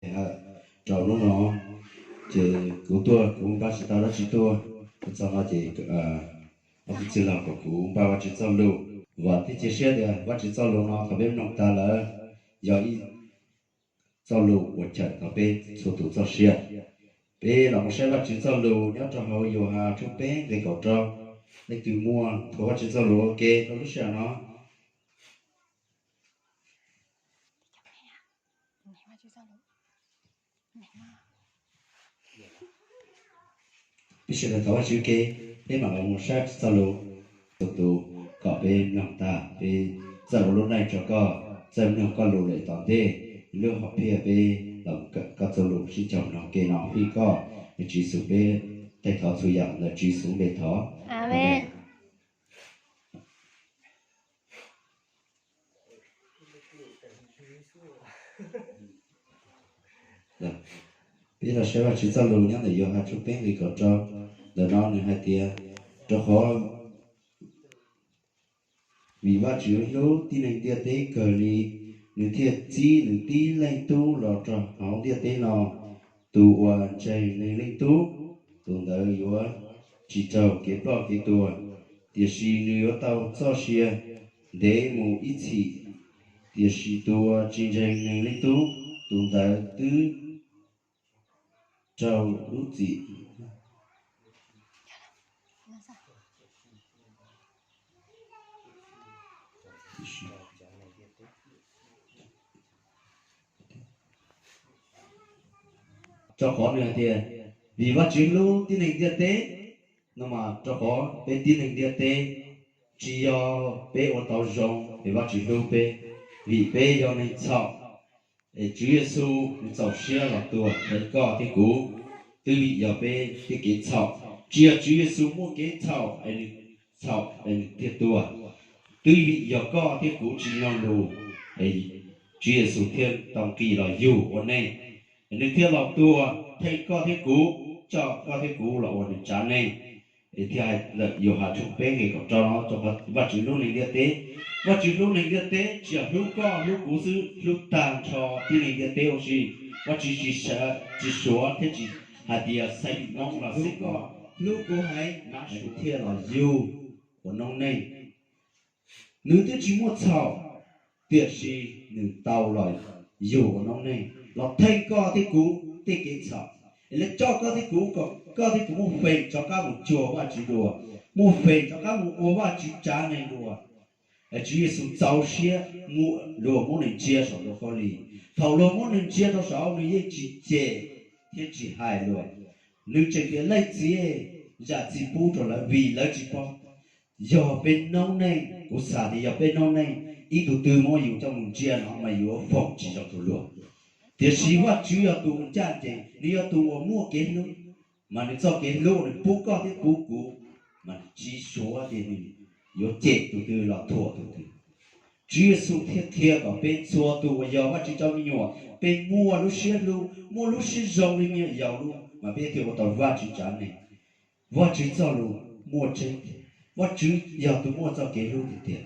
Rau hnub no ces kuv tuaj kuv npaj tsis tau dab tsi tuaj, txog no ces ob tug txwj laug kom kuv npaj Vajtswv txoj lus. Vam thiab cia siab tias Vajtswv txoj lus no thaum peb mloog tas lawm yog ib txoj lus uas cawm tau peb txhua tus txoj sia. Peb los mus saib Vajtswv txoj lus nyob rau hauv Yauhas tshooj peb nqe kaum rau. Leej twg muaj thov Vajtswv txoj lus ua ke rau lub sij hawm no. Peb sawv daws thov Vajtswv ua ke, peb mam los mus saib Vajtswv txoj lus. Tus tus kom peb mloog tag peb txawj ua lub neej rau koj, txawj mloog koj lus lawm tom ntej. Lub hom phiaj peb los kawm koj txoj lus sib caug mloog ua ke no fij koj, Tswv Yexus peb thov txhua yam ntawm Tswv Yexus lub npe thov. Peb los saib Vajtswv txoj lus nyob ntawm Yauhas tshooj peb nqe kaum rau. Ntawm no nws hais tias, rau qhov vim Vajtswv hlub tib neeg ntiaj teb kawg li, nws thiaj txib nws tib leeg Tub los rau hauv ntiaj teb no. Tus uas ntseeg nws leej Tub, tus ntawd yuav tsis raug kev ploj kev tuag, tiam sis nws yuav tau txoj sia ntev mus ib txhis. Tiam sis tus uas tsis ntseeg nws leej Tub, tus ntawd twb raug lub txim Rau qhov nws hais tias, vim Vajtswv hlub tib neeg ntiaj teb no mas, rau qhov peb tib neeg ntiaj teb, tsis yog peb ua tau zoo es Vajtswv hlub peb, vim peb yog neeg txhaum. Es Tswv Yexus nws txaus siab los tuag rau koj thiab kuv, twb vim yog peb tej kev txhaum. Tsis yog Tswv Yexus muaj kev txhaum es nws txhaum es nws thiaj tuag, twb vim yog koj thiab kuv tsis mloog lus, Tswv Yexus thiaj tau nqis los yug ua neeg, nws thiaj los tuag theej koj thiab kuv, coj koj thiab kuv los ua nws tsav neeg. Es thiaj hais ntawm Yauhas tshooj peb nqe kaum rau no, Vajtswv hlub neeg ntiaj teb. Vajtswv hlub neeg ntiaj teb tsis yog hlub koj hlub kuv xwb, hlub tag nrho tib neeg ntiaj teb huv si. Vajtswv tsis suav thiab tsis hais tias xaiv Hmoob los xaiv koj, hlub kuv heev, nws thiaj los yug ua noob neej. Nws twb tsis muaj txhaum, tiam sis nws tau los yug ua noob neej los theej koj thiab kuv tej kev txhaum, es los coj koj thiab kuv kom koj thiab kuv muaj feem rov qab mus cuag Vajtswv dua, muaj feem rov qab mus ua Vajtswv tsav neeg dua. Es Tswv Yexus txaus siab, luag muab nws ntsia saum ntoo khaub lig. Thaum luag muab nws ntsia rau saud nws yeej tsis cem thiab tsis hais luag. Nws tseem tias, leej txiv, zam txim pub rau lawv vim lawv tsis paub. Yog peb noob neej, kuv xav tias yog peb noob neej, ib tug twg muab yus coj mus ntsia no mas yuav foom tsis zoo rau luag. Tiam sis Vajtswv yog tus uas ncaj ncees, nws yog tus uas muaj kev hlub, mas nws txoj kev hlub nws pub koj thiab pub kuv, mas nws tsis suav tias nws yuav cem tus twg los thuam tus twg. Tswv Yexus thiaj qhia kom peb txhua tus uas yog Vajtswv cov me nyuam, peb muaj lub siab hlub, muaj lub siab zoo li me nyuam yaus hlub mas peb thiaj ua tau Vajtswv tsav neeg. Vajtswv txoj lus muaj tseeb tiag, Vajtswv yog tus muaj txoj kev hlub tiag tiag.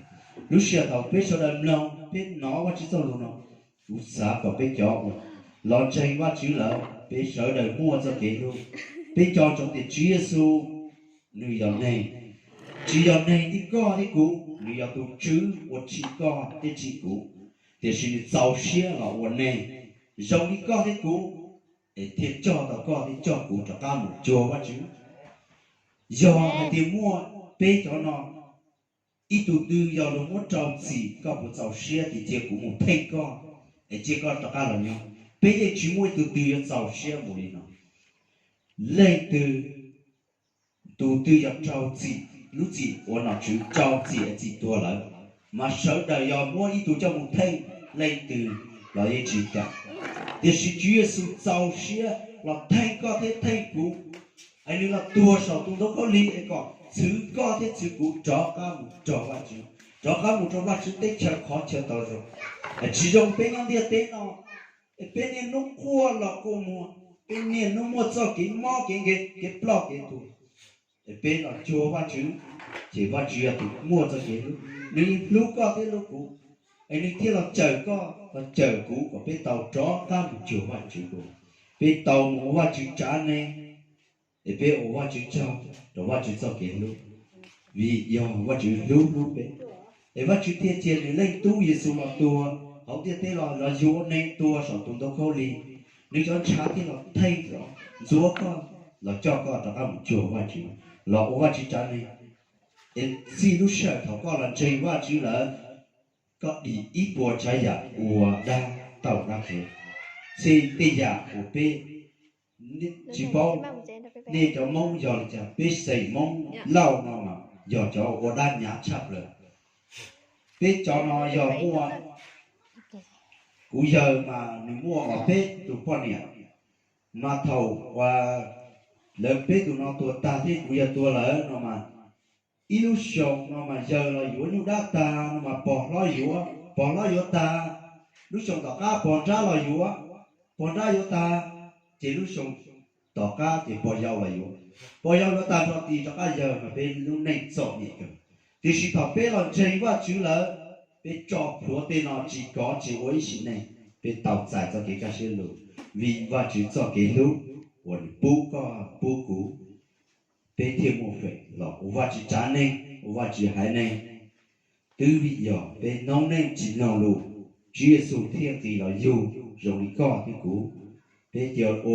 Lub sij hawm thaum peb sawv daws mloog peb hnov Vajtswv txoj lus no, kuv xav kom peb cov uas los ntseeg Vajtswv lawm, peb sawv daws muaj txoj kev hlub. Peb nco ntsoov tias Tswv Yexus nws yog neeg, tsis yog neeg li koj thiab kuv, nws yog tus Tswv uas tsim koj thiab tsim kuv, tiam sis nws txaus siab los ua neeg zoo li koj thiab kuv, es thiaj coj tau koj thiab coj kuv rov qab mus cuag Vajtswv. Yog hais tias muaj peb cov no, ib tug twg yog luag muab rau txim, koj puas txaus siab tias cia kuv mus theej koj es cia koj rov qab los nyob? Peb yeej tsis muaj ib tug twg yuav txaus siab mus li no. Leej twg, tus twg yog rau txim, lub txim uas nom tswv rau txim es txim tuag lawm, mas sawv daws yog muab ib tug coj mus theej, leej twg los yeej tsis kam. Tiam sis Tswv Yexus txaus siab los theej koj thiab theej kuv, es nws los tuag saum tus ntoo khaub lig es kom txhwv koj thiab txhwv kuv rov qab mus rau Vajtswv, rov qab mus rau Vajtswv teb chaws qhov chaw tau zoo. Es tsis zoo peb nyob ntiaj teb no, es peb niaj hnub quaj los quaj muag, peb niaj hnub muaj txoj kev mob kev nkeeg kev ploj kev tuag, es peb los cuag Vajtswv, ces Vajtswv yog tus muaj txoj kev hlub, nws yeej hlub koj thiab hlub kuv. es nws thiaj los cawm koj los cawm kuv kom peb tau rov qab mus cuag Vajtswv dua. Peb tau mus ua Vajtswv tsav neeg, es peb ua Vajtswv tsaug rau Vajtswv txoj kev hlub, vim yog Vajtswv hlub hlub peb. Es Vajtswv thiaj cia nws Leej Tub Yexus los tuag hauv ntiaj teb los, los yug ua neeg tuag saum tus ntoo khaub lig. Nws cov ntshav thiaj los theej, los ntxuav koj, los coj koj rov qab mus cuag Vajtswv, los ua Vajtswv tsav neeg. Es txij lub sij hawm thaum koj los ntseeg Vajtswv lawm, koj dim ib puas tsav yam ua dab tau dab qhe. Txij tej yam uas peb tsis paub, nej cov Hmoob yog li cas, peb xeem Hmoob Lauj no mas yog cov ua dab hnyav tshaj plaws. Peb cov no yog muaj, kuv yawg mas nws muaj peb tus poj niam, mas thaum uas lawv peb tus no tuag tag thiab kuv yawg tuag lawm no mas, ib lub xyoos no mas yawg los yuav nyuj dab tag no mas pog hlob yuav, pog hlob yuav tag, lub xyoos tom qab pog nrab los yuav, pog nrab yuav tag, ces lub xyoos tom qab ces pog yau los yuav, pog yau yuav tag nrho tis rov qab yawg mas peb lub neej txom nyem kawg. Tiam sis thaum peb los ntseeg Vajtswv lawm, peb tso plhuav tej no tsis kov tsis ua ib sim neej, peb tau txais txoj kev kaj siab lug, vim Vajtswv txoj kev hlub uas nws pub koj pub kuv, peb thiaj muaj feem los ua Vajtswv tsav neeg, ua Vajtswv haiv neeg. Twb vim yog peb noob neej tsis mloog lus, Tswv Yexus thiaj nqis los yug zoo li koj thiab kuv. Peb cia